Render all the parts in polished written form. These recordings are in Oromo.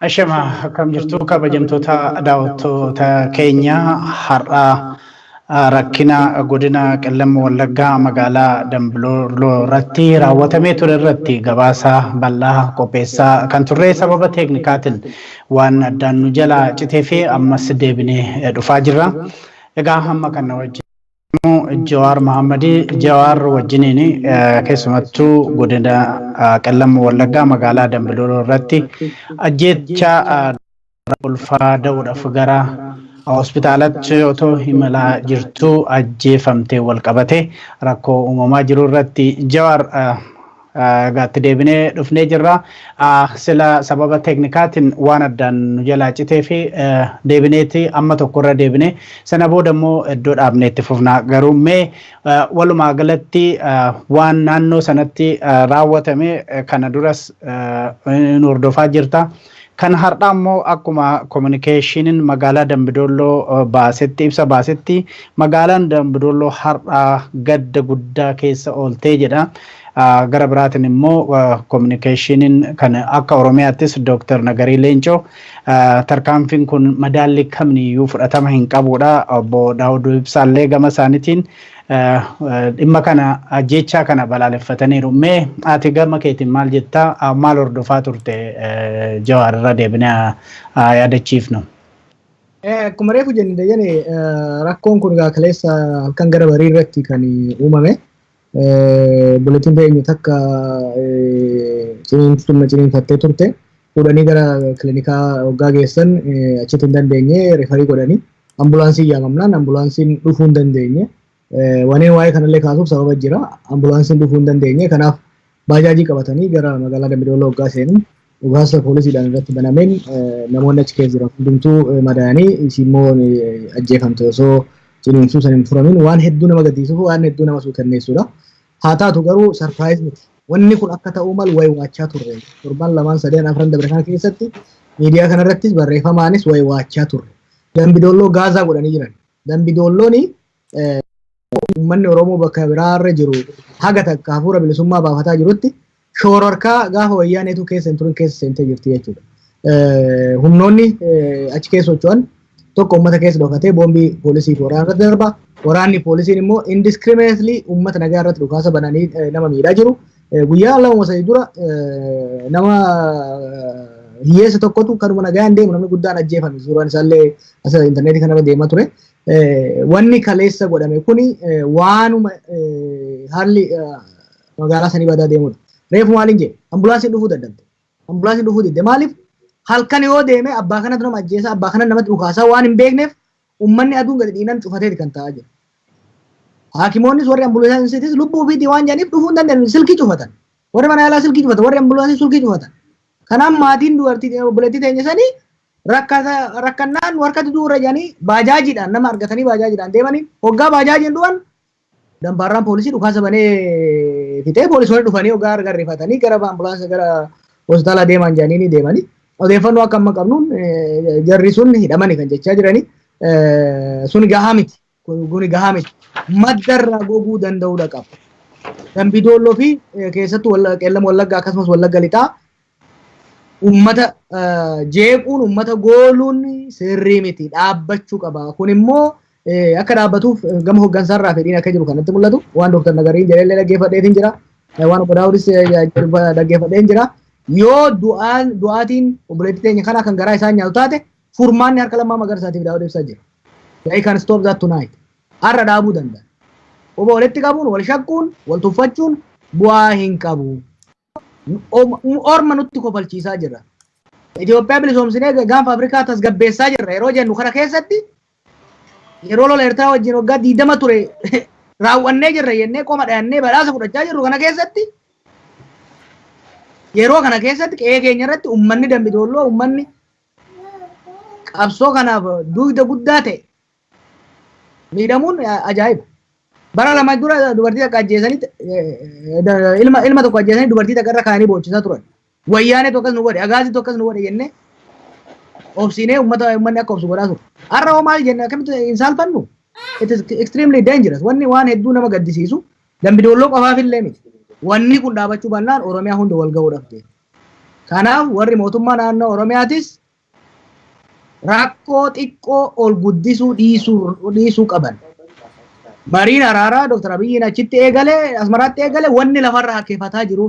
Ashama, akkam jirtu kabajamtoota daawwattoota keenya? Har'a rakkina godina Qellem Wallaggaa magaalaa Dambidolloo irratti raawwatamee ture irratti gabaasa bal'aa qopheessaa kan turre sababa teeknikaatiin waan addaan nu jala citee fi ammas deebinee dhufaa jirra. Egaa amma kana wajjin Jawaar Mahammadii, Jawaar wajjiniin keessumattuu godina Qellem Wallaggaa magaalaa Dambidolloo irratti ajjeechaa ulfaa da'uudhaaf gara hospitaalatti otoo imalaa jirtu ajjeefamtee wal qabate rakkoo uumamaa jiru irratti Jawaar gaatti deebinee dhufnee jirra. Sila sababa teeknikaatiin waan addaan nu jalaa citee fi deebineeti amma tokkorra deebine, sana booda immoo iddoo dhaabnee itti fufna. Garuu mee walumaa galatti waan naannoo sanatti raawwatame kana duras nu hordofaa jirta. Kan har'aa immoo akkuma kominikeeshiniin magaalaa Dambidolloo baasetti, ibsa baasetti, magaalaan Dambidolloo har'aa gadda guddaa keessa ooltee jedha. Gara biraatiin immoo kominikeeshiniin kan akka Oromiyaattis Dooktar Nagarii Leencoo tarkaanfiin kun madaalli kamiyyuu fudhatama hin qabudha. Obbo Daawud Ibsaallee gama isaaniitiin dhimma kana, ajjeechaa kana balaaleffataniiru. Mee ati gama keetiin maal jettaa? Maal hordofaa turte Jawaar, irra deebinee yaadachiifnu? Akkuma reefu jenne Dayyane, rakkoon kun egaa kaleessa halkan gara barii irratti kan uumame. Buletiin teenya takka ciniinsuma ciniinfattee turte. Fuudhanii gara kiliinikaa hoggaa geessan achitti hin dandeenye, refer godhanii. Ambulaansii yaamamnaan ambulaansiin dhufuu hin dandeenye. Waneen waa'ee kanallee kaasuuf sababa jira. Ambulaansiin dhufuu hin dandeenye. Kanaaf baajaajii qabatanii gara magaalaa Dambidolloo hoggaa seenan dhukaasa poolisiidhaan irratti banameen namoonni achi keessa jiran hundumtuu madaa'anii, isii immoo ajjeefamte osoo ciniinsuu san hin furamin. Waan hedduu nama gaddisiisuuf, waan hedduu nama suukanneessudha. Haa taatu garuu surprise miti. Wanni kun akka ta'uu malu wayi waachaa turre. Torban lamaan sadeen afran dabre kana keessatti miidiyaa kanarrattis barreeffamaanis wayi waachaa turre. Dambidolloo gaazaa godhanii jiran. Dambidoollooni uummanni Oromoo bakka biraarra jiru haga takka hafuura bilisummaa baafataa jirutti shoororkaa gaafa wayyaaneetu keessa hin turin keessa seentee jirti jechuudha. Humnoonni achi keessa socho'an tokko uummata keessa dhokatee boombii poolisii fi waraana irratti darba. Waraanni poolisiin immoo indiscriminately uummata nagaa irratti dhukaasa bananii nama miidhaa jiru. Guyyaa 2-3 dura nama hiyyeessa tokkotu kanuma nagaan deemu namni guddaan ajjeefame. Suuraan isaallee as intarneetii kanarra deemaa ture. Wanni kaleessa godhame kuni waanuma haalli magaalaa sanii badaa deemudha. Reefu maaliin jedhe? Ambulaansiin dhufuu dadhabde. Ambulaansiin dhufuu didde. Maaliif? Halkan yoo deeme abbaa kanatu nama ajjeesa, abbaa kana namatti dhukaasaa waan hin beekneef uummanni aduun gadi dhiinan cufateeti kan ta'aa jiru. Haakimoonnis warri ambulaansiitis lubbuu ofiitii waan jedhaniif dhufuu hin dandeenye, silkii cufatan. Warri mana yaalaa silkii cufatan, warri ambulaansii silkii cufatan. Kanaaf maatiin dubartii obboleettii teenya sanii rakkannaan harkatti du'uurra jedhanii baajaajiidhaan nama argatanii baajaajiidhaan deemanii, hoggaa baajaajiin dhu'an dambaarraan poolisii dhukaasa banee fixee, poolisoonni dhufanii hoggaa argan gara ambulaansii gara hospitaala deeman jedhanii ni deemanii. Odeeffannoo akka amma qabnuun jarri sun hidhamanii kan jechaa jiranii sun gahaa miti. Kun gahaa miti. Maddarraa goguu danda'uudha qaba. Dambidolloo fi keessattuu Qeellam Wallaggaa akkasumas Wallagga Lixaa ummata jeequun, ummata gooluun sirrii miti, dhaabbachuu qaba. Kun immoo akka dhaabbatuuf gama hooggansaarraa fedhiin akka jiru kanatti mul'atu. Waan Dooktar Nagariin jedhellee dhaggeeffadheetiin jira. Waan obbo Daawudis dhaggeeffadheen jira. Yoo du'aan du'aatiin obboleettii teenya kanaa kan garaa isaan nyaatu taate, furmaanni harka Lammaa Magarsaatiif Daawud ibsaa jira. They can stop that tonight. Har'a dhaabuu danda'a. Quba walitti qabuun, wal shakkuun, wal tuffachuun bu'aa hin qabu. Orma nutti kofalchiisaa jirra. Itoophiyaa bilisoomsinee gaanfa Afrikaa tasgabbeessaa jirra yeroo jennu kana keessatti, yeroo lola Eertiraa wajjin waggaa 20 ture raawwannee jirra jennee qoma dhayannee badhaasa fudhachaa jirru kana keessatti, yeroo kana keessatti qe'ee keenya irratti uummanni Dambidoolloo, uummanni qabsoo kanaaf dugda guddaa ta'e miidhamuun ajaa'iba. Bara 2 dura dubartii takka ajjeesanii, ilma tokko ajjeesanii dubartii takka irra kaa'anii boochisaa turan. Wayyaanee tokkos nu godhe, agaazii tokkos nu godhe jennee obsinee uummanni akka obsu godhaa ture. Har'a hoo maal jenne? Akkamitti hin saalfannu? It is extremely dangerous. Wanni waan hedduu nama gaddisiisu Dambidoolloo qofaaf illee miti. Wanni kun dhaabachuu baannaan Oromiyaa hunda wal ga'uudhaaf deema. Kanaaf warri mootummaa naannoo Oromiyaatis rakkoo xiqqoo ol guddisuu dhiisuu qaban. Mariin araaraa Dr. Abiyyiin achitti eegale, Asmaraatti eegale, wanni lafarra harkifataa jiru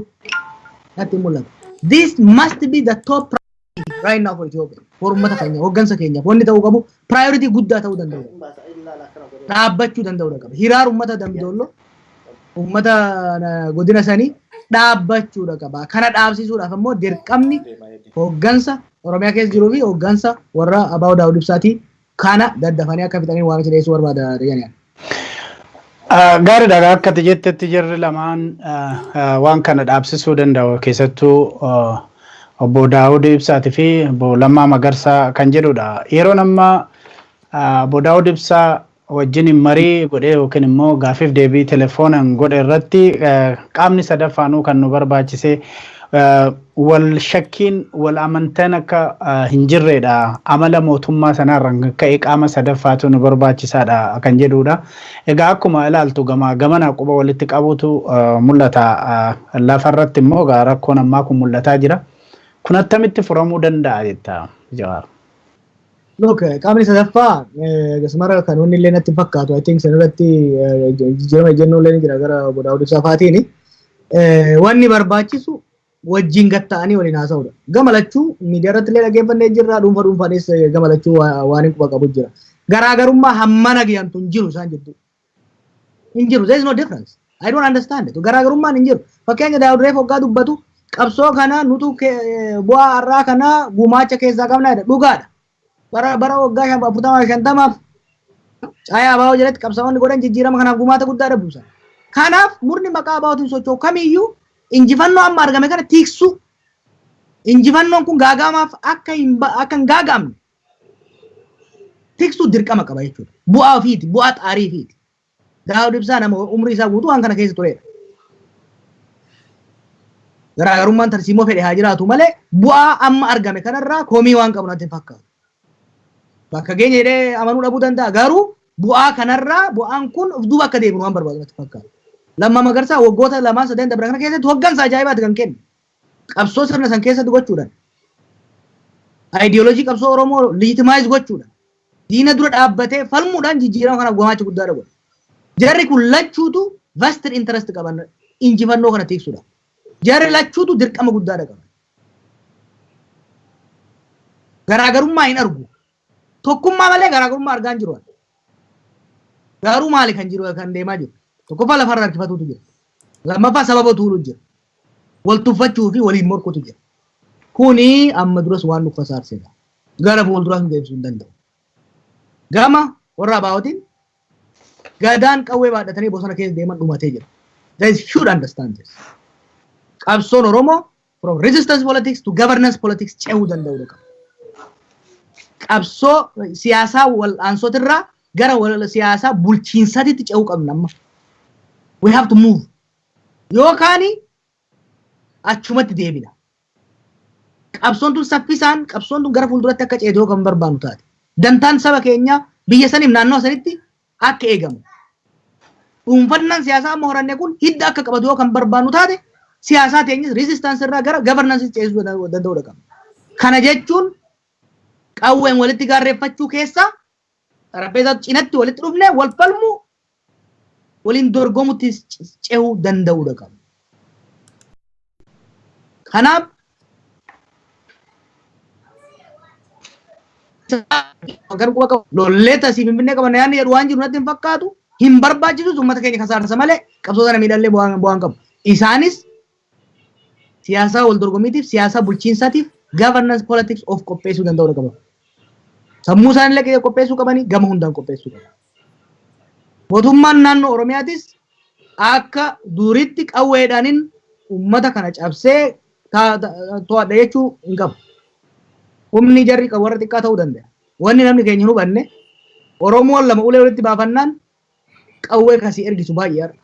natti mul'ata. This must be the top priority right now for Ethiopia. For uummata keenya, hooggansa keenyaaf wanni ta'uu qabu priority guddaa ta'uu danda'u. Dhaabbachuu danda'uu qaba. Hiraar uummata Dambidolloo, uummata godina sanii dhaabbachuudha qaba. Kana dhaabsisuudhaaf immoo dirqamni hooggansa Oromiyaa keessa jiruu fi hooggansa warra Abaa'oo Daawud Ibsaatii kana daddafanii akka fixanii waamicha dhiyeessuu barbaada jedhanii. Gaariidha, akka ati jettetti jarri lamaan waan kana dhaabsisuu danda'u, keessattuu obbo Daawud Ibsaatii fi obbo Lammaa Magarsaa kan jedhudha. Yeroon amma obbo Daawud Ibsaa wajjin marii godhee yookiin immoo gaafiif deebii telefoonaan godhe irratti, qaamni sadaffaanuu kan nu barbaachise, wal shakkiin wal amantaan akka hin jirredha. Amala mootummaa sanaarraan kan ka'e qaama sadaffaatu nu barbaachisaadha kan jedhudha. Egaa akkuma ilaaltu gamaa gamana quba walitti qabutu mul'ata. Lafarratti immoo egaa rakkoon ammaa kun mul'ataa jira. Kun attamitti furamuu danda'a jetta, Jawaar? Look, qaamni sadaffaa gasmara kan wanni illee natti fakkaatu. I think sanirratti jijjiirama ejjennoo illee ni jira gara obbo Daawud Ibsaa fa'aatiin. Wanni barbaachisu wajjin gatta'anii waliin haasa'uudha. Gama lachuu miidiyaa irratti illee dhaggeeffannee jirra, dhuunfa dhuunfaanis gama lachuu waan hin quba qabu jira. Garaagarummaa hammana giyantu hin jiru isaan jidduu. Hin jiru. There is no difference. I don't understand it. Garaagarummaan hin jiru. Fakkeenya, Daawud reef hoggaa dubbatu, qabsoo kana nutu bu'aa har'aa kana gumaacha keessaa qabna jedha. Dhugaadha. Bara waggaa 40 50f caayaa ABO jalatti qabsaa'onni godhan jijjiirama kanaaf gumaata guddaa buusan. Kanaaf murni maqaa ABOtiin socho'u kamiyyuu injifannoo amma argame kana tiksuu, injifannoon kun gaaga'amaaf akka hin gaaga'amne tiksuu dirqama qaba jechuudha. Bu'aa ofiiti, bu'aa xaarii ofiiti. Daawud Ibsaa nama umrii isaa guutuu waan kana keessa turedha. Garaagarummaan tarsiimoo fedhe haa jiraatu malee, bu'aa amma argame kanarraa komii waan qabu natti hin fakkaatu. Bakka keenya jedhee amanuu dhabuu danda'a. Garuu bu'aa kanarraa bu'aan kun of duuba akka deebinu waan barbaadu natti fakkaata. Lammaa Magarsaa waggoota lamaan sadeen dabran kana keessatti hoggansa ajaa'ibaati kan kenne. Qabsoo sirna san keessatti gochuudhaan. Ayidiyooloojii qabsoo Oromoo legitimize gochuudhaan. Diina dura dhaabbatee falmuudhaan jijjiirama kanaaf gumaacha guddaadha godhe. Jarri kun lachuutu vested interest qaban injifannoo kana tiksuudhaaf. Jarri lachuutu dirqama guddaadha qaban. Garaagarummaa hin argu. Tokkummaa malee garaagarummaa argaa hin jiru. Garuu maali kan jiru, kan deemaa jiru? Tokkoffaa, lafarra harkifatuutu jira. Lammaffaa, sababa tuulu jira. Wal tuffachuu fi waliin morkutu jira. Kuni amma duras waan nu kasaarsedha. Gara fuulduraas nu deebisuu hin danda'u. Gama warra ABOtiin gadaan qawwee baadhatanii bosona keessa deeman dhumatee jira. They should understand this. Qabsoon Oromoo from resistance politics to governance politics ce'uu danda'uu qaba. Qabsoo siyaasaa wal'aansootirraa gara siyaasaa bulchiinsaatitti ce'uu qabna amma. We have to move. Yookaan achumatti deebina. Qabsoon tun saffisaan, qabsoon tun gara fuulduratti akka ceetu yoo kan barbaannu taate. Dantaan saba keenyaa biyya saniif naannoo sanitti akka eegamu. Dhuunfannaan siyaasaa amma horanne kun hidda akka qabatu yoo kan barbaannu taate, siyaasaa teenyas resistance irraa gara governance ceesisuu danda'uu qabna. Kana jechuun qawween walitti gaarreeffachuu keessa xarapheezaa cinatti walitti dhufne wal falmuu, waliin dorgomutti cehuu danda'uudha qabna. Kanaaf lollee tasii Finfinnee qaban yaadni jedhu waan jiru natti hin fakkaatu, hin barbaachisus. Uummata keenya kasaarsa malee qabsoo sana miidhallee bu'aan qabu. Isaanis siyaasaa wal dorgommiitiif, siyaasaa bulchiinsaatiif, governance politics of qopheessuu danda'uudha qabu. Sammuu isaaniillee qopheessuu qabanii, gama hundaan qopheessuu qabu. Mootummaan naannoo Oromiyaatis akka duritti qawweedhaanin uummata kana cabsee to'adha jechuu hin qabu. Humni jarri qabu warra xiqqaa ta'uu danda'a. Wanni namni keenya hin hubanne, Oromoon lama ulee walitti baafannaan qawwee kasii ergisu baay'ee har'a.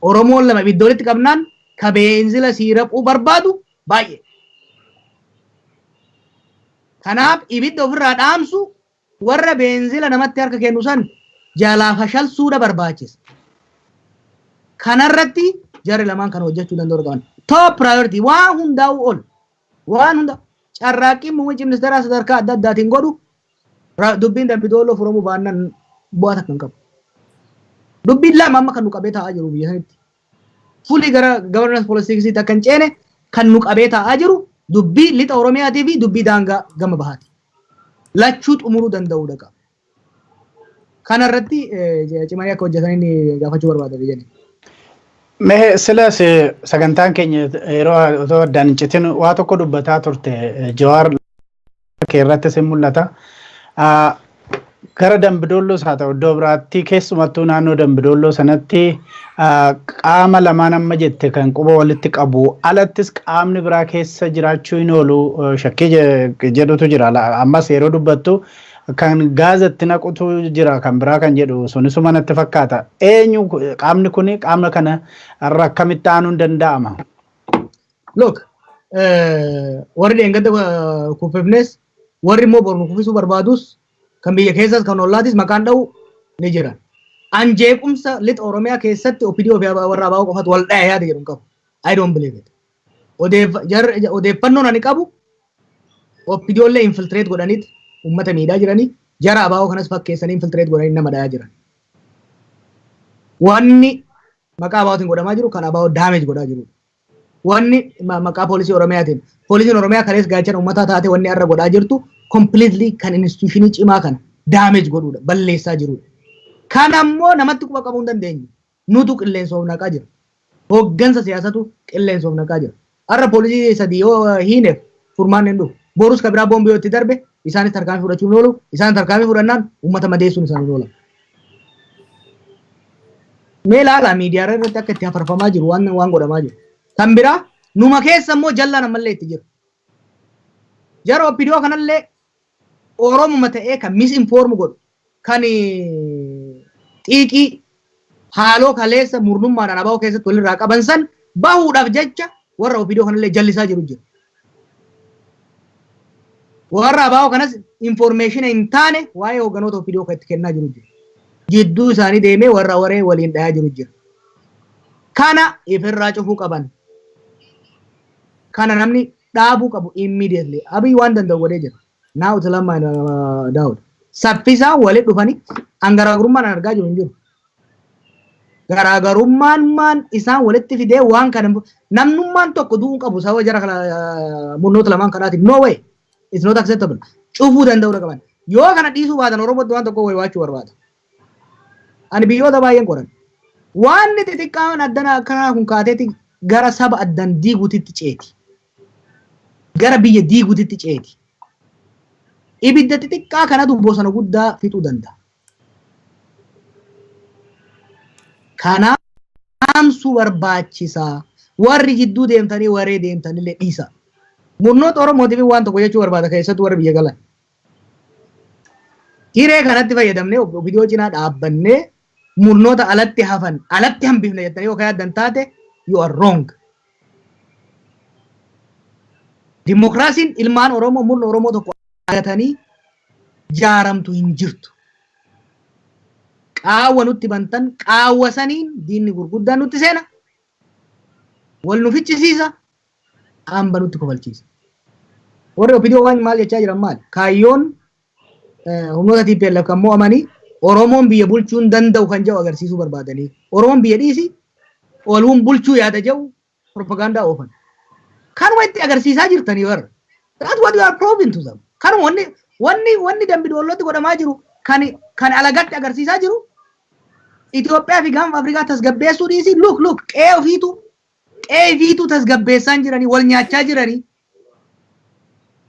Oromoon lama ibidda walitti qabnaan ka beenzila sii raphuu barbaadu baay'ee. Kanaaf ibidda ofirraa dhaamsu, warra beenzila namatti harka kennu san jalaa fashalsuudha barbaachisa. Kanarratti jarri lamaan kana hojjechuu danda'u qaban. Top priority waan hundaa'u ol. Waan hunda carraaqqiin muummichi ministeeraa sadarkaa adda addaatiin godhu dubbiin Dambidooloo furamuu baannaan bu'aa takka hin qabu. Dubbiin lama amma kan nu qabee taa'aa jiru biyya sanitti. Fulii gara governance politicsiitti akka hin ceene kan nu qabee taa'aa jiru dubbii lixa Oromiyaatii fi dubbii daangaa gama bahaati. Lachuu xumuruu danda'uudha qaba. Kana irratti cimanii akka hojjetaniin gaafachuu barbaada biyya. Mee silas sagantaan keenya yeroo otoo addaan hin citin waa tokko dubbataa turte, Jawaar kee irrattis hin mul'ata. Gara Dambidoolloos haa ta'u iddoo biraatti, keessumattuu naannoo Dambidolloo sanatti, qaama lamaan amma jette kan quba walitti qabu alattis qaamni biraa keessa jiraachuu hin oolu shakkii jedhutu jira. Ammas yeroo dubbattu kan gaazatti naqutu jira kan biraa kan jedhu sunisuma natti fakkaata. Eenyu qaamni kuni? Qaamna kana irra akkamitti aanuun danda'ama? Look, warri dheengadda kuffifnes, warri immoo boru kuffisuu barbaadus, kan biyya keessas kan ollaatis maqaan dha'u ni jira. An jeequmsa lixa Oromiyaa keessatti OPDO fi warra ABO qofatu wal dhaya yaada jedhu hin qabu. I don't believe it. Odeeffannoon ani qabu OPDO illee infiltrate godhaniit uummata miidhaa jiranii, jara ABO kanas fakkeessanii infiltrate godhanii nama dhayaa jiran. Wanni maqaa ABOtiin godhamaa jiru kan ABO damage godhaa jirudha. Wanni maqaa poolisii Oromiyaatiin, poolisiin Oromiyaa kalees gaachana uummataa taate, wanni har'a godhaa jirtu completely kan institutionii cimaa kana damage godhuudha, balleessaa jirudha. Kana ammoo namatti quba qabuu hin dandeenye. Nutu qilleensoof naqaa jira. Hooggansa siyaasatu qilleensoof naqaa jira. Har'a poolisii sadii yoo hiineef furmaanni hin dhufu. Borus ka biraa boombii yoo itti darbe isaanis tarkaanfii fudhachuun oolu. Isaan tarkaanfii fudhannaan uummata madeessuun isaanii oola. Mee ilaala, miidiyaa irratti akka itti hafarfamaa jiru, waan godhamaa jiru. Kan biraa numa keessa immoo jallaan ammallee itti jira. Jara OPDO kanallee Oromuma ta'ee kan misinform godhu, kan xiiqii haaloo kaleessa murnummaadhaan ABO keessatti walirraa qaban san bahuudhaaf jecha warra OPDO kanallee jallisaa jiru jira. Warra ABO kanas information hin taane waa'ee hoogganoota OPDO kan itti kennaa jiru jira. Jidduu isaanii deemee warra waree waliin dhayaa jiru jira. Kana ifirraa cufuu qaban. Kana namni dhaabuu qabu immediately. Abiy waan danda'u godhee jira. Now it's Lammaa Daawud. Saffisaan walitti dhufanii an garaagarummaan an argaa jiru hin jiru. Garaagarummaan maan isaan walitti fidee waan kana namnummaan tokko du'uu qabu sababa jara kana murnoota lamaan kanaatiin, no way, it's not acceptable. Cufuu danda'uu qaban. Yoo kana dhiisuu baatan Oromootti waan tokko waywaachuu barbaada. Ani biyyoota baay'een qoran. Waan xixiqqaan addana akkanaa kun kaateeti gara saba addan diiguutitti ceeti. Gara biyya diiguutitti ceeti. Ibidda xixiqqaa kanatu bosona guddaa fixuu danda'a. Kanaaf dhaamsuu barbaachisaa. Warri jidduu deemtanii waree deemtanillee dhiisa. Murnoota Oromootiif waan tokko jechuu barbaada, keessattuu warri biyya galan. Hiree kanatti fayyadamnee viidiyoo cinaa dhaabbannee murnoota alatti hafan alatti hambifne jettanii yoo yaaddan taate, you are wrong. Dimokiraasiin ilmaan Oromoo murna Oromoo tokko argatanii jaaramtu hin jirtu. Qaawwa nutti bantan, qaawwa saniin diinni gurguddaan nutti seena. Wal nu ficcisiisa. Hamba nutti kofalchiisa. Warri OPDO waan maal jechaa jiran maali? Kaayyoon humnoota TPLF kan mo'amanii Oromoon biyya bulchuu hin danda'u kan jedhu agarsiisuu barbaadanii. Oromoon biyya dhiisi ooluun bulchuu yaada jedhu propagaandaa oofan. Kanuma itti agarsiisaa jirtanii warra. That's what you are proving to them. Kanuma wanni Dambi Doollootti godhamaa jiru kan alagatti agarsiisaa jiru Itoophiyaa fi gaanfa Afrikaa tasgabbeessuu dhiisi, look, look, qe'ee ofiitu tasgabbeessaa jiranii, wal nyaachaa jiranii.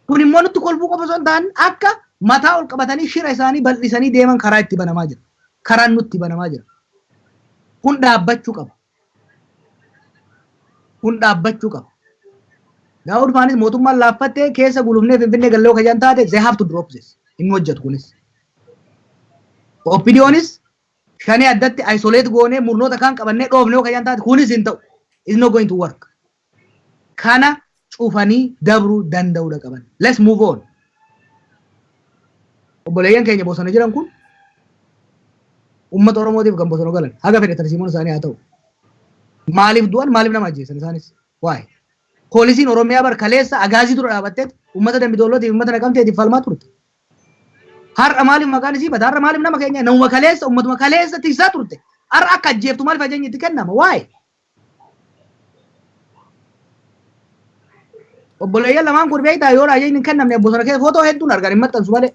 Kun immoo nutti kolfuu qofa osoo hin taane akka mataa ol qabatanii shira isaanii bal'isanii deeman karaa itti banamaa jira. Karaan nutti banamaa jira. Kun dhaabbachuu qaba. Kun dhaabbachuu qaba. Daawud faanis mootummaan laaffattee keessa gulufnee Finfinnee gallee kajan taate, they have to drop this. Inni hojjetu kunis. OPDOnis shanee addatti isolate goonee murnoota kaan qabannee dhoofnee kajan taate, kunis hin ta'u. It's not going to work. Kana cufanii dabruu danda'uudha qaban. Let's move on. Obboleeyyan keenya bosona jiran kun uummata Oromootiif kan bosona galan haga fedhe tarsiimoon isaanii haa ta'u. Maaliif du'an? Maaliif nama ajjeesan isaanis? Waa'ee. Poolisiin Oromiyaa bar kaleessa Agaazii dura dhaabattee uummata Dambidollootiif, uummata Naqamteetiif falmaa turte. Har'a maaliif maqaan isii bada? Har'a maaliif nama keenya namuma kaleessa, uummatuma kaleessa tiksaa turte? Har'a akka ajjeeftu maaliif ajajni itti kennama? Waa'ee? Obboleeyyan lamaan kun beektaa, yoo ajajni hin kennamne bosona keessa footoo hedduun argan, hin maxxansu malee.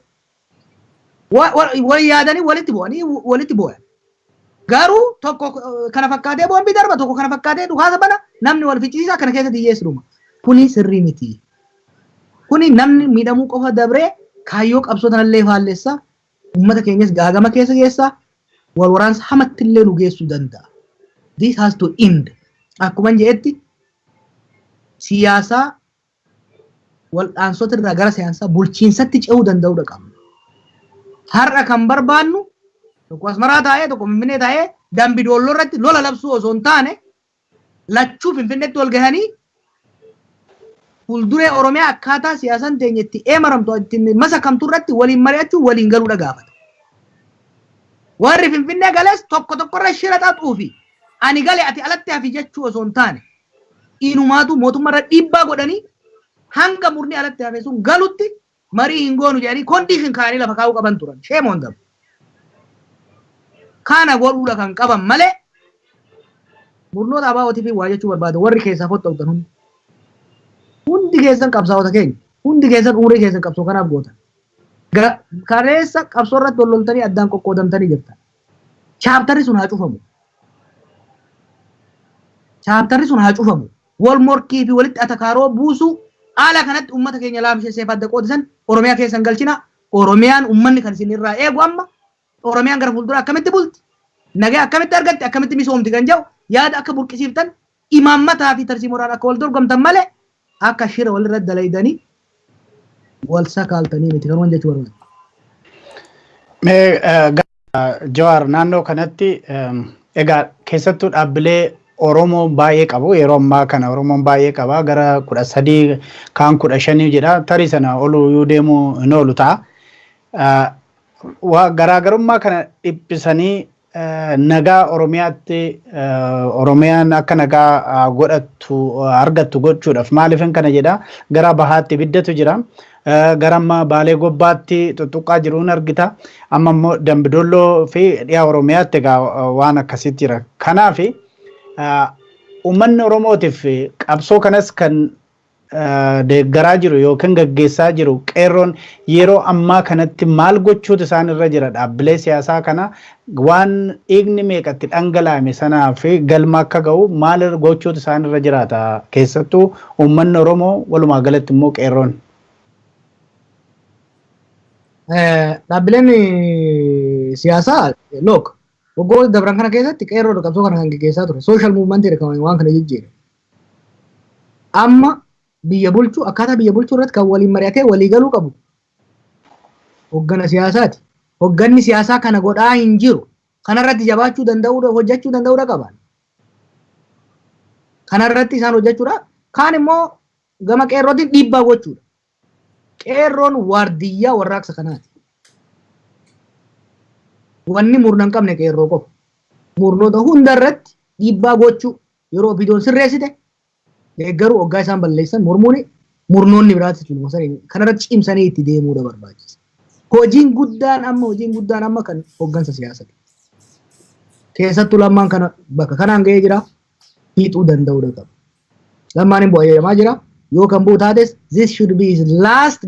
Wal yaadanii walitti bu'anii walitti bu'an. Garuu tokko kana fakkaatee boombii darba, tokko kana fakkaatee dhukaasa bana, namni wal ficcisiisa, kana keessatti hiyyeessi dhuma. Kuni sirrii miti. Kuni namni miidhamuu qofa dabree kaayyoo qabsoo tanallee faallessa. Uummata keenyas gaagama keessa geessa. Wal waraansa hamatti illee nu geessuu danda'a. This has to end. Akkuma jedhetti, siyaasaa wal'aansota irraa gara siyaasaa bulchiinsatti ce'uu danda'uudha qabna. Har'a kan barbaannu tokko Asmaraa taa'ee, tokko Finfinnee taa'ee Dambi Doolloo irratti lola labsuu osoo hin taane, lachuu Finfinneetti wal gahanii fuulduree Oromiyaa akkaataa siyaasaan teenya itti eemaramtu, ittiin masakamtu irratti waliin mari'achuu, waliin galuudha gaafata. Warri Finfinnee gales tokko tokkorra shira xaxuu fi ani gale ati alatti hafi jechuu osoo hin taane, inumaatu mootummaarra dhiibbaa godhanii hanga murni alatti hafe sun galutti marii hin goonu jedhanii condition kaa'anii lafa kaa'uu qaban turan. Shame on them. Kana godhuudha kan qaban malee, murnoota ABO'tii fi waa jechuu barbaada warri keessaa foxxoqtan hundi. Hundi keessan qabsaa'ota keenya. Hundi keessan umurii keessan qabsoo kanaaf gootan. Kaleessa qabsoo irratti wal loltanii addaan qoqqoodamtanii jirtan. Chapterri sun haa cufamu. Chapterri sun haa cufamu. Wal morkii fi walitti atakaaroo buusuu haala kanatti uummata keenya laamsheessee adda qoodisan Oromiyaa keessan galchina. Oromiyaan uummanni kan isin irraa eegu amma Oromiyaan gara fuulduraa akkamitti bulti? Nagaa akkamitti argatti? Akkamitti misoomti kan jedhu yaada akka burqisiiftan, imaammataa fi tarsiimoodhaan akka wal dorgomtan malee akka shira walirra dalaydanii wal sakaaltanii miti kan waan jechuu barbaadu. Mee Jawaar, naannoo kanatti egaa keessattuu dhaabbilee Oromoo baay'ee qabu. Yeroo ammaa kana Oromoon baay'ee qaba, gara 13, kaan 15 jedha, tarii sana oluu deemuu hin oolu ta'a. Garaagarummaa kana dhiphisanii nagaa Oromiyaatti, Oromiyaan akka nagaa godhattu, argattu gochuudhaaf, maaliifin kana jedha, gara bahaatti ibiddatu jira. Gara amma Baalee Gobbaatti tuttuqqaa jiruun argita. Amma immoo Dambidolloo fi dhiyaa Oromiyaatti egaa waan akkasitti jira. Kanaaf uummanni Oromootiif qabsoo kanas kan deeggaraa jiru yookiin gaggeessaa jiru qeerroon yeroo ammaa kanatti maal gochuutu isaan irra jira? Dhaabbilee siyaasaa kana waan dhiigni meeqatti dhangala'ame sanaa fi galma akka ga'u maal gochuutu isaan irra jiraata, keessattuu uummanni Oromoo, walumaa galatti immoo qeerroon? Dhaabbileen siyaasaa, look, waggoota dabran kana keessatti qeerroodha qabsoo kana kan gaggeessaa ture. Social movementii kan waan kana jijjiire. Amma biyya bulchuu, akkaataa biyya bulchuu irratti kan waliin mari'atee walii galuu qabu hoggana siyaasaati. Hogganni siyaasaa kana godhaa hin jiru. Kanarratti jabaachuu danda'uudha, hojjechuu danda'uudha qaban. Kanarratti isaan hojjechuudha. Kaan immoo gama qeerrootiin dhiibbaa gochuudha. Qeerroon waardiyyaa warraaqsa kanaati. Wanni murna hin qabne qeerroo qofa. Murnoota hunda irratti dhiibbaa gochuu, yeroo OPDOn sirreessite deeggaruu, hoggaa isaan balleessan mormuun, murnoonni biraatti kanarratti cimsanii itti deemuudha barbaachisa. Hojiin guddaan amma kan hoggansa siyaasaati. Keessattuu Lammaan kana bakka kanaan ga'ee jira, hiixuu danda'uudha qaba. Lammaan hin bu'a jedhamaa jira. Yoo kan bu'u taates, this should be his last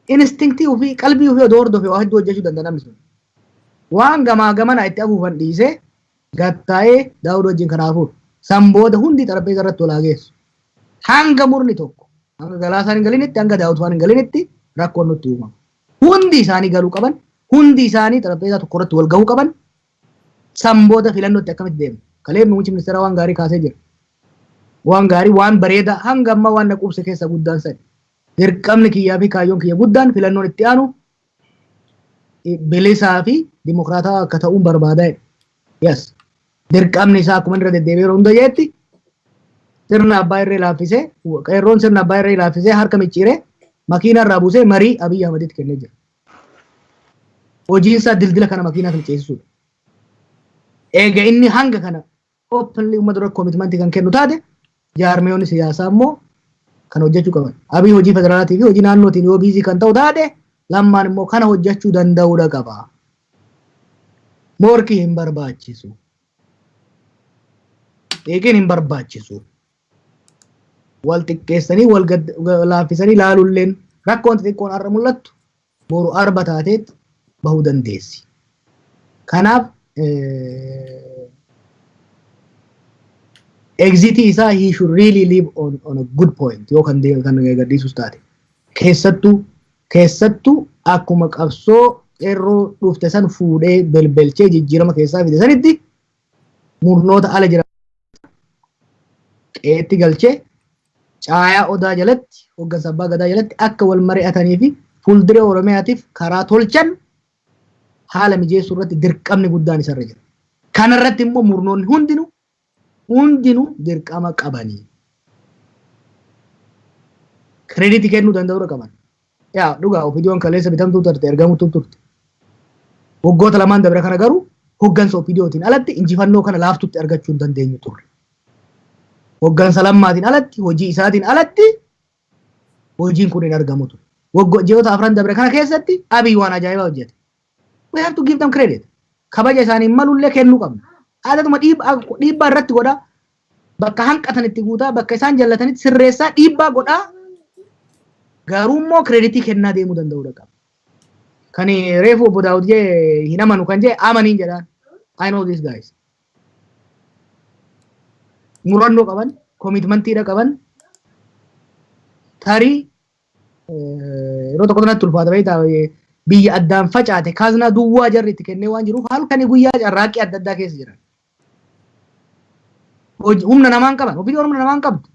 instinctii ofii, qalbii ofii odoo hordofe waa hedduu hojjechuu danda'a namni sun. Waan gamaa gamana itti afuufan dhiisee gattaa'ee Daawud wajjin kan hafuudha. San booda hundi xarapheeza irratti wal haa geessu. Hanga murni tokko, hanga Galaasaan hin galinitti, hanga Daawud faan hin galinitti rakkoon nutti uumama. Hundi isaanii galuu qaban, hundi isaanii xarapheezaa tokko irratti wal gahuu qaban. San booda filannootti akkamitti deemu? Kalee muummichi ministeeraa waan gaarii kaasee jira. Waan gaarii, waan bareedaa, hanga ammaa waan na quubse keessaa guddaan sani. Dirqamni kiyyaa fi kaayyoon kiyya guddaan filannoon itti aanu bilisaa fi dimokiraataa akka ta'uun barbaadaa. Yes. Dirqamni isaa akkuma irra deddeebi'ee yeroo hunda jeetti, sirna abbaa irree laaffisee, qeerroon sirna abbaa irree laaffisee, harka micciiree makiinaa irraa buusee marii Abiyyi Ahmeditti kennee jira. Hojiin isaa dildila kana makiinaa kana ceesisuudha. Eega inni hanga kana openly uummata dura commitmentii kan kennu taate, jaarmiyoonni siyaasaa immoo kan hojjechuu qaban. Abiy hojii federaalaatii fi hojii naannootiin yoo busy kan ta'u taate, Lammaan immoo kana hojjechuu danda'uudha qaba. Morkii hin barbaachisu. Xiiqiin hin barbaachisu. Wal xiqqeessanii wal laaffisanii ilaaluulleen rakkoon xixiqqoon har'a mul'attu boru arba taateet bahuu dandeessi. Kanaaf exitii isaa he should really live on a good point yoo kan gadhiisus taate. Keessattuu akkuma qabsoo qeerroo dhufte san fuudhee belbelchee jijjiirama keessaa fide sanitti, murnoota ala jiran qe'eetti galchee caayaa odaa jalatti, hooggansa abbaa gadaa jalatti akka wal mari'atanii fi fuulduree Oromiyaatiif karaa tolchan haala mijeessuu irratti dirqamni guddaan isarra jira. Kanarratti immoo murnoonni hundinuu dirqama qabanii. Creditii kennuu danda'uu qaban. Yaa dhugaa, OPDOn kaleessa bitamtuu turte, ergamtuu turte. Waggoota lamaan dabre kana garuu hoggansa OPDOtiin alatti injifannoo kana laaftutti argachuu hin dandeenyu turre. Hoggansa Lammaatiin alatti, hojii isaatiin alatti hojiin kun hin argamu ture. Ji'oota 4 dabre kana keessatti Abiy waan ajaa'ibaa hojjete. We have to give them credit. Kabaja isaanii malullee kennuu qabna. Aadatuma dhiibbaa irratti godhaa. Bakka hanqatan itti guutaa, bakka isaan jallatanitti sirreessaa dhiibbaa godhaa. Garuu immoo creditii kennaa deemuu danda'uu qaba. Kan reefu obbo Daawud jee hin amanu kan jee amaniin jedhaan. I know these guys. Murannoo qaban, commitmentiidha qaban. Tarii yeroo tokko natti ulfaata, beektaa, biyya addaan facaate kaaznaa duwwaa jarri itti kennee waan jiruuf halkanii guyyaa carraaqqii adda addaa keessa jiran. Humna namaan qaban, ofii humna namaan qabdu.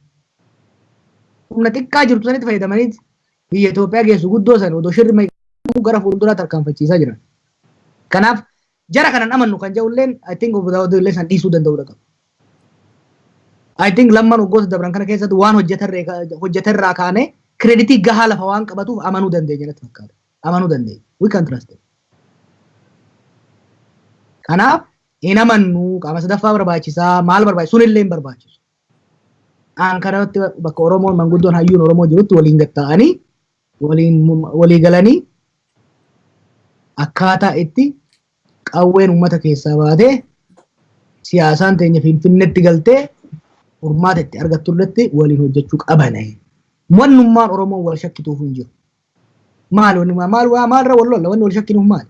Humna xiqqaa jirtu sanitti fayyadamanii biyya Itoophiyaa geessu guddoo sana odoo shirri gara fuulduraa tarkaanfachiisaa jiran. Kanaaf jara kanan amannu kan jedhulleen, I think obbo Daawud illee san dhiisuu danda'uudha qaba. I think Lammaan waggoota dabran kana keessatti waan hojjetarraa kaanee creditii gahaa lafa waan qabatuuf amanuu dandeenya natti fakkaata. Amanuu dandeenya. We can trust him. Kanaaf hin amannu, qaama sadaffaa barbaachisaa, maal barbaachisu, sunillee hin barbaachisu. Aan kanatti bakka Oromoon manguddoon hayyuun Oromoo jirutti waliin gatta'anii waliin walii galanii akkaataa itti qawween uummata keessaa baatee siyaasaan teenya Finfinneetti galtee furmaata itti argattu irratti waliin hojjechuu qaban. Wannummaan Oromoo wal shakkituuf hin jiru. Maal wanni maal maalirra wal lolla? Wanni wal shakkinuuf maali?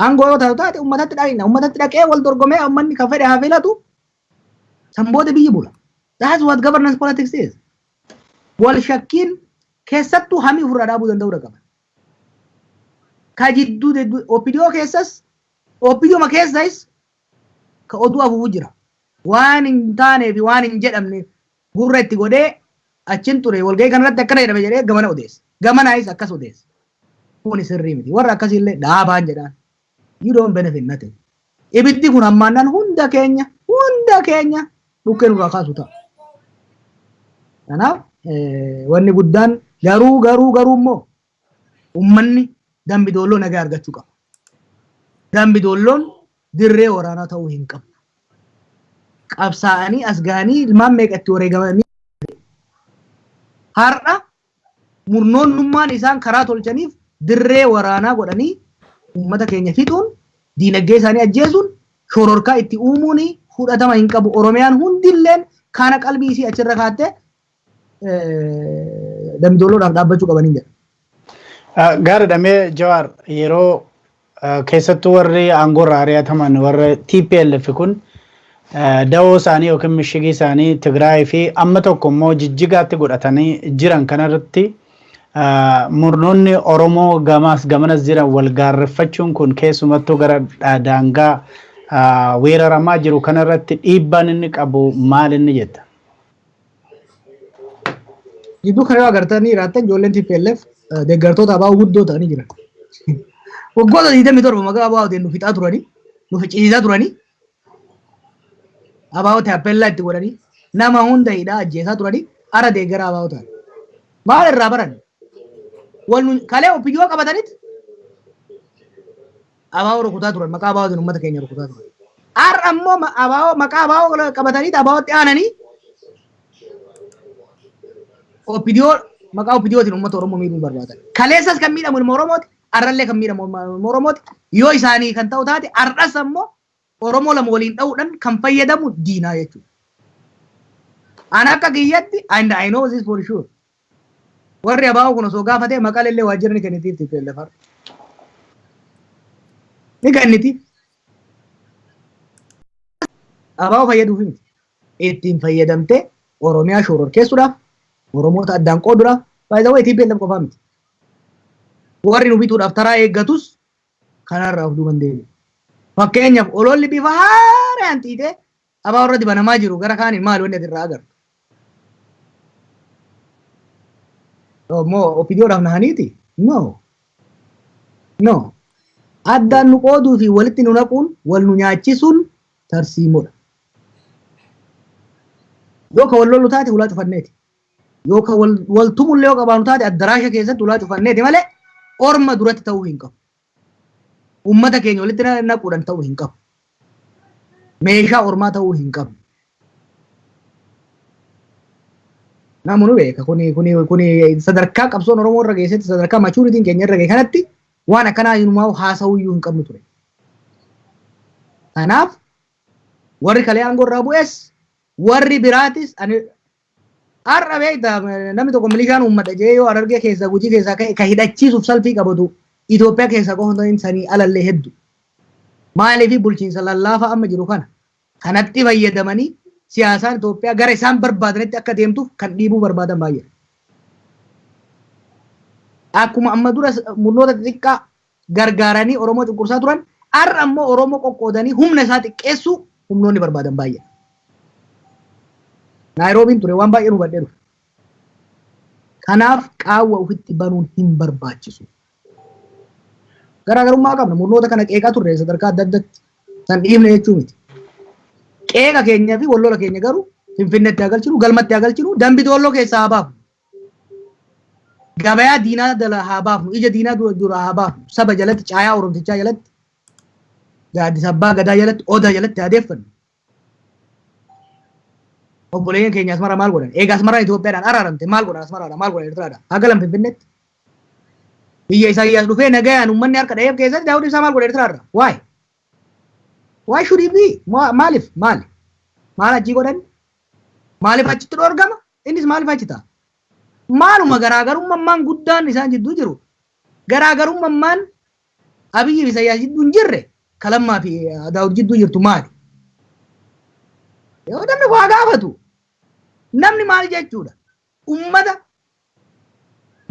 Aangoo yoo taatu taate uummatatti dhaqna, uummatatti dhaqee wal dorgomee uummanni kan fedhe haa filatu, san booda biyyi bula. That's what governance politics is. Wal shakkiin keessattuu hamii ofirraa dhaabuu danda'uu qaba. Ka jidduu OPDO keessas, OPDO ma keessas ka oduu afuufu jira. Waan hin taanee fi waan hin jedhamne gurra itti godhee achin ture, walgahii kanarratti akkana jedhame jedhee gamana odeessa. Gamanaayis akkas odeessa. Kuni sirrii miti. Warra akkasiillee dhaabaan jedhaan. You don't benefit nothing. Ibiddi kun hammaannaan hunda keenya dhukkee nurraa kaasu ta'a. Kanaaf wanni guddaan garuu immoo uummanni Dambi Doolloo nagaa argachuu qaba. Dambi Doolloon dirree waraanaa ta'uu hin qabu. Qabsaa'anii as gahanii ilmaan meeqatti wareegamanii har'a murnoonnummaan isaan karaa tolchaniif dirree waraanaa godhanii uummata keenya fixuun, diinagdee isaanii ajjeesuun, shororkaa itti uumuun fudhatama hin qabu. Oromiyaan hundilleen kana qalbii isii achirra kaattee Dambi Doolloodhaaf dhaabbachuu qabanii jedha. Gaariidha. Mee Jawaar, yeroo keessattuu warri aangoorraa ari'ataman, warra TPLF kun, dawoo isaanii yookiin mishigii isaanii Tigraay fi amma tokko immoo Jijjigaatti godhatanii jiran kanarratti murnoonni Oromoo gamaas gamanas jiran wal gaarreeffachuun kun keessumattuu gara daangaa weeraramaa jiru kanarratti dhiibbaan inni qabu maal inni jetta? Gidduu kana yoo agartanii jiraattan, ijoolleen TPLF deeggartoota ABO guddoo ta'anii jiran. Waggoota 27 maqaa ABOtiin nu fixaa turanii, nu ficcisiisaa turanii, ABO taappellaa itti godhanii, nama hunda hidhaa ajjeesaa turanii, ara deeggara ABO ta'an. Maal irraa baran? Wal kalee OPDO qabataniit ABO rukutaa turan, maqaa ABOtiin uummata keenya rukutaa turan. Har'a immoo ABO, maqaa ABO qabatanii ABOtti aananii OPDO, maqaa OPDOtiin uummata Oromoo miidhuu barbaadan. Kaleessas kan miidhamu ilma Oromooti, har'allee kan miidhamu ilma Oromooti. Yoo isaanii kan ta'u taate, har'as ammoo Oromoo lama waliin dha'uudhaan kan fayyadamu diinaa jechuudha. An akka kiyyatti, and I know this for sure, warri ABO kun osoo gaafatee maqaa illee waajjira ni kennitiif TPLF har'a. Ni kennitiif. ABO fayyaduuf miti. Ittiin fayyadamtee Oromiyaa shororkeessuudhaaf, Oromoota addaan qooduudhaaf, by the way, TPLF qofaa miti. Warri nu bituudhaaf taraa eeggatus kanarraa of duuban deebi'u. Fakkeenyaaf, ololli bifa haaraan xiixee ABO irratti banamaa jiru gara kaaniin maali wanni ati irraa agartu? Moo OPDOdhaaf nahaniiti? No. No. Addaan nu qooduu fi walitti nu naquun, wal nu nyaachisuun tarsiimoodha. Yoo ka wal lollu taate, ulaa cufanneeti. Yoo ka wal tumullee yoo qabaannu taate, addaraasha keessatti ulaa cufanneeti malee orma duratti ta'uu hin qabu. Uummata keenya walitti naquudhaan ta'uu hin qabu. Meeshaa ormaa ta'uu hin qabu. Namoonni beeka, kuni sadarkaa qabsoon Oromoo irra geessetti, sadarkaa maturity'n keenya irra ga'e kanatti waan akkanaa inumaa haasa'uu iyyuu hin qabnu ture. Kanaaf warri kalee aangoo irraa bu'es, warri biraatis, ani har'a beekta, namni tokko milishaan uummata jee yoo Harargee keessaa, Gujii keessaa ka'e, ka hidhachiisuuf salfii qabatu Itoophiyaa keessaa qofa hin sanii alallee hedduu. Maaliif? Bulchiinsa lallaafaa amma jiru kana kanatti fayyadamanii siyaasaan Itoophiyaa gara isaan barbaadanitti akka deemtuuf kan dhiibuu barbaadan baay'eedha. Akkuma amma dura murnoota xixiqqaa gargaaranii Oromoo cunqursaa turan, har'a ammoo Oromoo qoqqoodanii humna isaa xiqqeessuu humnoonni barbaadan baay'eedha. Naayiroobiin ture, waan baay'ee hubadhee dhufe. Kanaaf qaawwa ofitti banuun hin barbaachisu. Garaagarummaa qabna, murnoota kana qeeqaa turre sadarkaa adda addaatti, san dhiifne jechuu miti. Qeeqa keenya fi wallola keenya garuu Finfinneetti haa galchinu, galmatti haa galchinu, Dambi Doolloo keessaa haa baafnu. Gabayaa diinaa dala haa baafnu, ija diinaa dura haa baafnu, saba jalatti, caayaa Oromtichaa jalatti, gaaddisa abbaa gadaa jalatti, odaa jalatti haa deeffannu. Obboleeyyan keenya Asmaraa maal godhan? Eega Asmaraan Itoophiyaadhaan araaramte maal godhan Asmaraadhaan, maal godhan Eertiraadhaan? Haa galan Finfinneetti. Biyya Isaayyaas dhufee nagayaan uummanni harka dha'eef keessatti Daawud Ibsaa maal godha Eertiraarra? Why? Why should he be? Maaliif? Maali? Maal achii godhan? Maaliif achitti dhoorgama? Innis maaliif achi ta'a? Maaluma garaagarummaan guddaan isaan jidduu jiru? Garaagarummaan Abiyyi fi Isaayyaas jidduu hin jirre Kalammaa fi Daawud jidduu jirtu maali? Yoo namni waa gaafatu, namni maal jechuudha? Ummata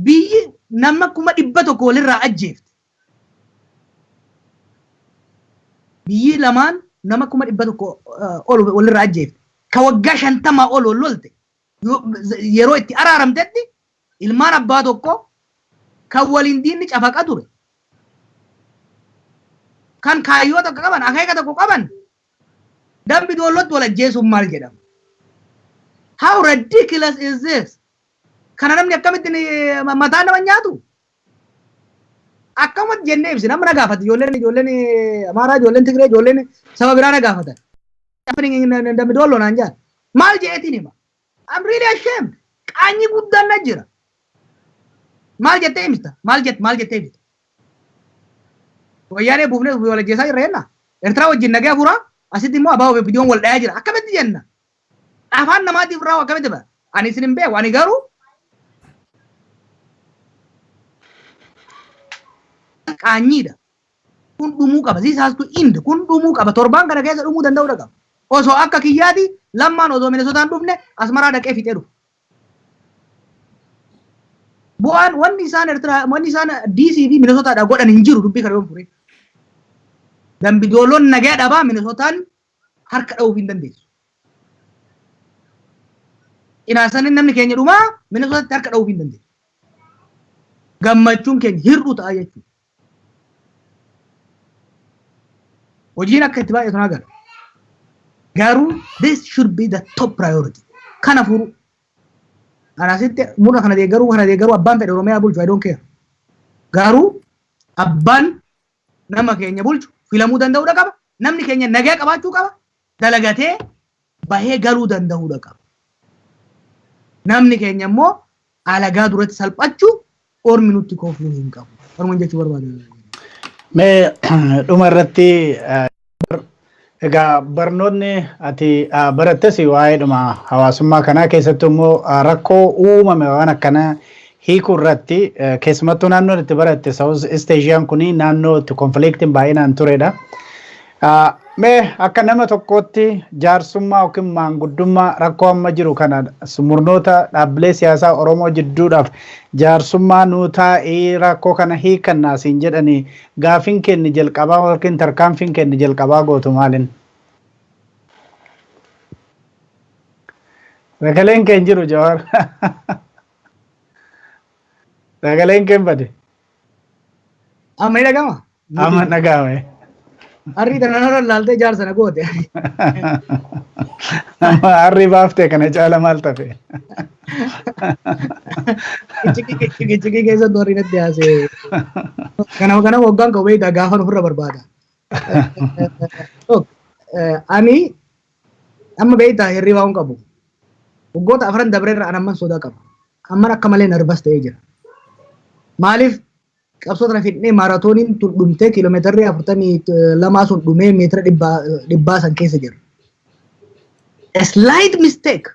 biyyi nama 100,000 walirraa ajjeefte. Biyyi lamaan nama 100,000 ol walirraa ajjeefte. Ka waggaa 50 ol wal lolte yeroo itti araaramtetti, ilmaan abbaa tokko kan waliin diinni cafaqa ture, kan kaayyoo tokko qaban, akeeka tokko qaban, Dambi Doollootti wal ajjeesuun maal jedhama? How ridiculous is this? Kana namni akkamitti mataa nama nyaatu? Akkamatti jennee ibsina? Amma na gaafata ijoolleen Amaaraa, ijoolleen Tigree, ijoolleen saba biraa na gaafatan. Dambi Doolloo naan jaan. Maal jeetiin hima? I'm really ashamed. Qaanyi guddaan na jira. Maal jettee himta? Maal jettee himta? Wayyaanee buufnee wal ajjeesaa jirra jenna. Eertiraa wajjin nagaa furaa, asitti immoo ABO fi OPDOn wal dhayaa jira. Akkamitti jenna? Afaan namaatiif raawwa akkamitti bara? Ani isin hin beeku. Ani garuu qaanyiidha. Kun dhumuu qaba. This has to end. Kun dhumuu qaba. Torbaan kana keessa dhumuu danda'uu qaba. Osoo akka kiyyaati, Lammaan osoo Minnesotaan dhufne, Asmaraa dhaqee fixee dhufa. Bu'aan wanni isaan Eertiraa, wanni isaan DC fi Minnesotaadha godhan hin jiru dubbii kana yoo fure. Dambi Dooloon nagaa dhabaa, Minnesotaan harka dha'uuf hin dandeessu. Cinaasanin namni keenya dhumaa, Minnesotatti harka dha'uuf hin dandeessu. Gammachuun keenya hir'uu ta'a jechuudha. Hojiin akka itti baay'atu naa gala. Garuu this should be the top priority. Kana furu. Ana asitti murna kana deeggaruu, abbaan fedhe Oromiyaa bulchu, I don't care. Garuu abbaan nama keenya bulchu filamuu danda'uu qaba. Namni keenya nagaa qabaachuu qaba. Dalagatee bahee galuu danda'uudha qaba. Namni keenya immoo alagaa duratti salphachuu, ormi nutti koofuu hin qabu. Kanuma jechuu barbaada. Mee dhuma irratti, egaa barnoonni ati barattes waa'eedhuma hawaasummaa kanaa, keessattuu immoo rakkoo uumame waan akkanaa hiikuu irratti, keessumattuu naannoon itti baratte South East Asian kun naannoo itti conflictiin baay'inaan turedha. Mee akka nama tokkootti jaarsummaa yookiin maanguddummaa rakkoo amma jiru kana murnoota dhaabbilee siyaasaa Oromoo jidduudhaaf jaarsummaa nuu taa'ii rakkoo kana hiikannaa siin jedhanii, gaafiin kenni jalqabaa yookiin tarkaanfiin kenni jalqabaa gootu maalin? Sagaleen kee hin jiru, Jawaar. Sagaleen kee hin bade. Amma ni dhagama? Amma dhaga'ame. Harrii tana narra laaltee jaarsa na goote. Amma harrii baaftee kana caala maal tafe? Cikii keessatti warri natti haasee. Kana kana waggaan qabu beektaa, gaafa ofirra barbaada. Look, ani amma beektaa hirribaa hin qabu. Waggoota 4 dabreerra an amman sodaa qaba. Amman akka malee nervous ta'ee jira. Maaliif? Qabsoo tana fidnee maaraatooniin tun dhumtee, kiiloomeetirri 42 sun dhumee, meetira 100 san keessa jira. A slight mistake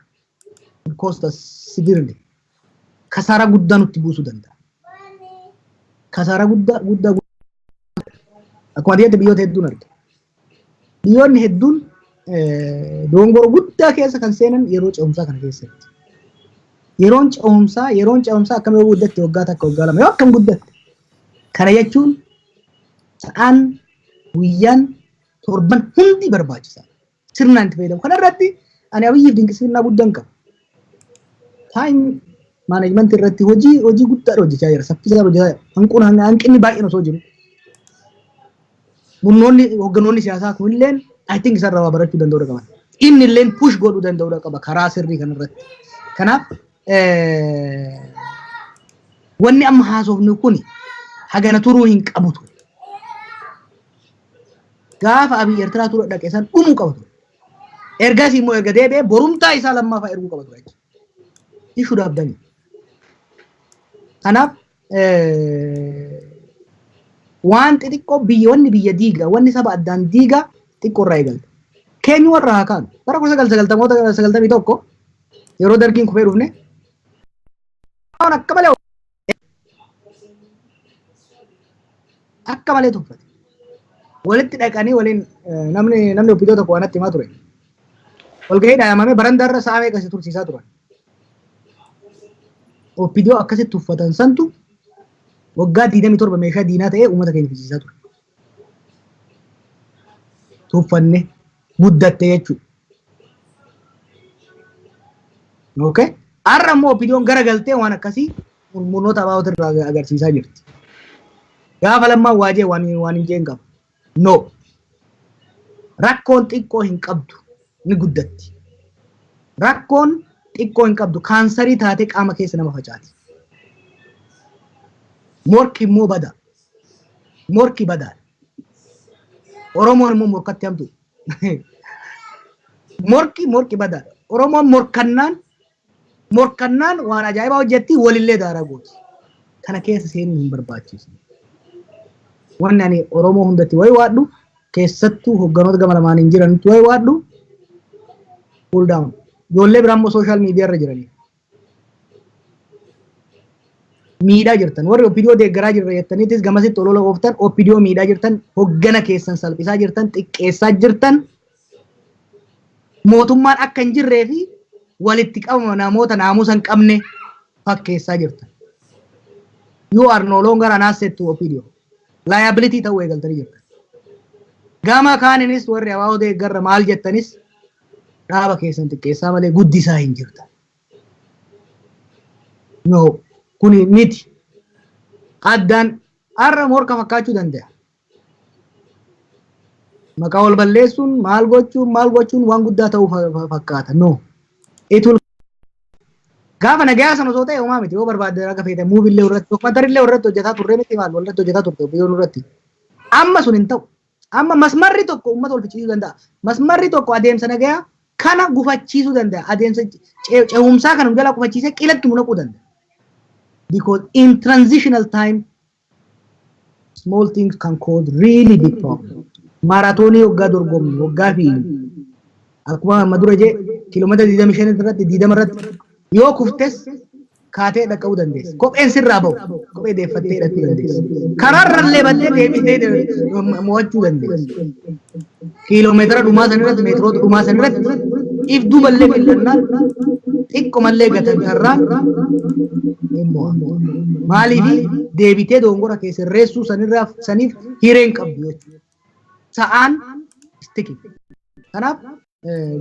could cost us severely. Kasaaraa guddaa nutti buusuu danda'a. Kasaaraa guddaa guddaa guddaa. Akkuma ati jette biyyoota hedduun arge. Biyyoonni hedduun dogongora guddaa keessa kan seenan yeroo ce'umsaa kana keessatti. Yeroon ce'umsaa akkam yoo guddatte waggaa 1, waggaa 2 yoo akkam guddatte. Kana jechuun sa'aan, guyyaan, torban hundi barbaachisaadha. Sirnaan itti fayyadamu. Kana irratti ani Abiyyiif dinqisiifannaa guddaan qaba. Time management irratti hojii guddaa hojjechaa jira. Saffisaan hojjechaa jira. Hanqinni baay'een osoo jiru. Murnoonni hoogganoonni siyaasaa kunilleen I think isarraa waa barachuu danda'uu qaban. Inni illeen push godhuu danda'uu qaba karaa sirrii kanarratti. Kanaaf wanni amma haasofnu kun hagana turuu hin qabu ture. Gaafa Abiy Eertiraa ture dhaqe san dhumuu qaba ture. Ergasii immoo erga deebi'ee borumtaa isaa lammaffaa erguu qaba ture jechuudha. He should have done it. Kanaaf waan xixiqqoo biyya, wanni biyya diiga, wanni saba addaan diiga xiqqoo irraa eegalte. Keenyu warra haa kaanu. Bara 1990moota, 91 yeroo dargiin kufee dhufne, waan akka malee tuffate. Walitti dhaqanii waliin namni OPDO tokko waan natti himaa ture. Walgahii dhahamamee barandaarra sa'a meeqa si tursiisaa turan. OPDO akkasitti tuffatan santu waggaa 27 meeshaa diinaa ta'ee uummata keenya fisiisaa ture. Tuffanne guddatte jechuudha. Okay? Har'a immoo OPDOn gara galtee waan akkasii murnoota abaa'oota irraa agarsiisaa jirti. Gaafa Lammaan waajee waan hin jeen qaba. No. Rakkoon xiqqoo hin qabdu, ni guddatti. Rakkoon xiqqoo hin qabdu, kaansarii taatee qaama keessa nama facaati. Morki immoo bada. Morki badaadha. Oromoon immoo morkatti hamtu. Morki badaadha. Oromoon morkannaan waan ajaa'ibaa hojjetti, walillee daaraa gooti. Kana keessa seenuu hin barbaachisu. Wanni ani Oromoo hundatti wayi waadhu, keessattuu hogganoota gama lamaaniin jiranitti wayi waadhu, cool down. Ijoollee biraa immoo social media irra jiranii. Miidhaa jirtan. Warri OPDO deeggaraa jirra jettaniitis gamasitti olola ooftan, OPDO miidhaa jirtan, hoggana keessan salphisaa jirtan, xiqqeessaa jirtan. Mootummaan akka hin jirree fi walitti qabama namoota naamusa hin qabne fakkeessaa jirtan. You are no longer an asset to OPDO. Liability ta'uu eegaltanii jirtan. Gama kaaninis warri ABO deeggarra maal jettanis dhaaba keessan xiqqeessaa malee guddisaa hin jirtan. No, kuni miti. Addaan har'a morka fakkaachuu danda'a. Maqaa wal balleessuun, maal gochuun waan guddaa ta'uu fakkaata. No. It will gaafa nagayaa sana osoo ta'e homaa miti, yoo barbaadde akka feete movie illee irratti, documentary illee irratti hojjetaa turre miti, maal irratti hojjetaa turte biyyoon irratti. Amma sun hin ta'u. Amma masmarri tokko uummata wal ficcisiisuu danda'a. Masmarri tokko adeemsa nagayaa kana gufachiisuu danda'a. Adeemsa ce'umsaa kana nu jalaa gufachiisee qilatti nu naquu danda'a. Because in transitional time, small things can cause really big problems. Maaraatoonii waggaa dorgomnu, waggaa fiignu, akkuma amma dura jee, kiiloomeetira 25 irratti, 20 irratti yoo kuftes kaatee dhaqqabuu dandeessa. Kopheen sirraa bahu, kophee deeffattee hidhachuu dandeessa. Karaarrallee baddee deebitee mo'achuu dandeessa. Kiiloomeetira dhumaa san irratti, meetiroota dhumaa san irratti if duuballee mil'annaan, xiqqoomallee gatantarraan hin mo'amtu. Maaliifi deebitee dogongora kee sirreessuu sanirraa saniif hireen qabdu jechuudha. Sa'aan stiki. Kanaaf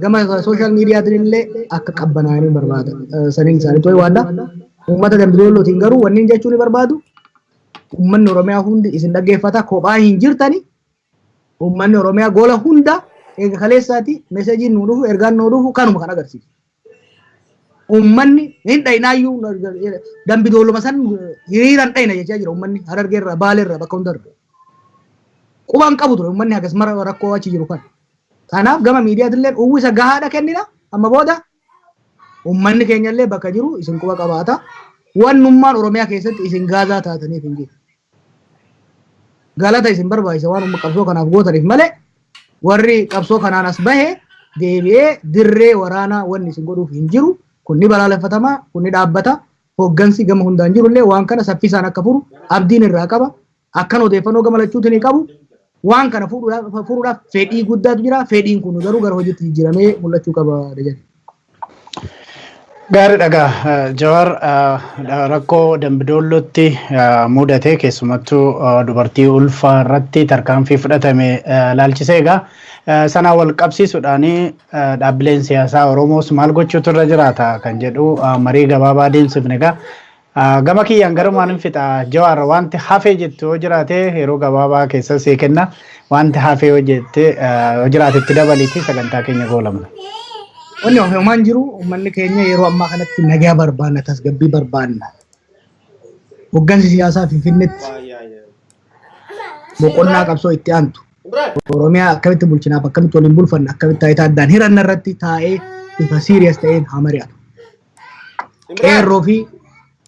gama social mediaatiin illee akka qabbanaa'anii barbaada. Saniin isaanii too'ee waadda. Uummata Dambidollootiin garuu wanni jechuun ni barbaadu. Uummanni Oromiyaa hundi isin dhaggeeffata, kophaa hin jirtani. Uummanni Oromiyaa gola hunda eega kaleessaati messageiin nuu dhufu, ergaan nuu dhufu kanuma kan agarsiisu. Uummanni hin dhayinaayyuu, Dambidolluma san hiriiraan dhayina jechaa jira, uummanni Harargeerraa, Baaleerraa, bakka hundarra. Qubaan qabu ture uummanni hagas mara rakkoo achi jiru kana. Kanaaf gama miidiyaatillee uwwisa gahaadha kennina. Amma booda uummanni keenyallee bakka jiru isin quba qabaata. Wannummaan Oromiyaa keessatti isin gaazaa taataniif hin jiru. Galata isin barbaachisa waan qabsoo kanaaf gootaniif malee, warri qabsoo kanaan as bahe deebi'ee dirree waraanaa wanni isin godhuuf hin jiru. Kun ni balaaleffatama, kun ni dhaabbata. Hooggansi gama hundaan jirullee waan kana saffisaan akka furu abdiin irraa qaba. Akkan odeeffannoo gama lachuutiin ni qabu. Waan kana furuudhaaf fedhii guddaatu jira. Fedhiin kun garuu gara hojiitti jijjiiramee mul'achuu qaba. Dajan. Gaariidha egaa, Jawaar, rakkoo Dambidollootti mudate, keessumattuu dubartii ulfaa irratti tarkaanfii fudhatame laalchisee, egaa sanaa wal qabsiisuudhaan dhaabbileen siyaasaa Oromoos maal gochuutu irra jiraata kan jedhu marii gabaabaa adeemsifne. Egaa gama kiyyaan garumaan hin fixa. Jawaar, wanti hafee jettu yoo jiraate yeroo gabaabaa keessa sii kenna, wanti hafee yoo jette yoo jiraate itti dabaliiti sagantaa keenya goolabna. Wanni homaan jiru, uummanni keenya yeroo ammaa kanatti nagaa barbaanna, tasgabbii barbaanna. Hoggansi siyaasaa Finfinneetti boqonnaa qabsoo itti aantu, Oromiyaa akkamitti bulchinaaf, akkamitti waliin bulfanna, akkamitti taayitaa addaan hiranna irratti taa'ee bifa serious ta'een haa mari'atu. Qeerroo fi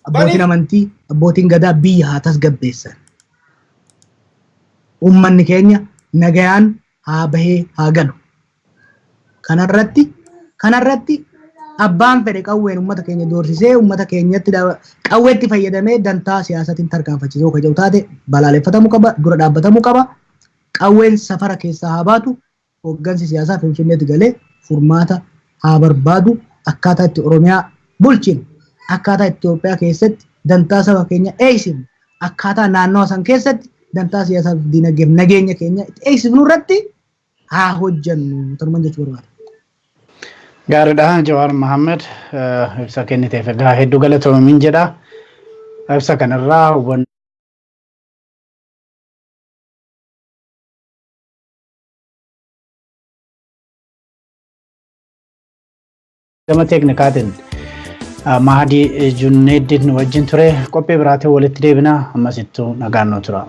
abbootiin amantii, abbootiin gadaa biyya haa tasgabbeessan. Uummanni keenya nagayaan haa bahee haa galu. Kanarratti abbaan fedhe qawween uummata keenya doorsisee, uummata keenyatti qawweetti fayyadamee dantaa siyaasatiin tarkaanfachiisuu akka jiru taate balaaleffatamuu qaba, dura dhaabbatamuu qaba. Qawween safara keessaa haa baatu, hooggansi siyaasaa Finfinneetti galee furmaata haa barbaadu. Akkaataa itti Oromiyaa bulchinu, akkaataa Itoophiyaa keessatti dantaa saba keenya eegsifnu, akkaataa naannawa san keessatti dantaa siyaasaa fi diinagdeef nageenya keenya itti eegsifnu irratti haa hojjennu tanuman jechuu barbaada. Gaariidha. Jawaar Mohaammed, ibsa kenniteef egaa hedduu galatoomin jedha. Ibsa kanarraa hubannoo gama teeknikaatiin Mahadii Junneeddin nu wajjin ture. Qophii biraatiin walitti deebina, ammasittuu nagaan nu tura.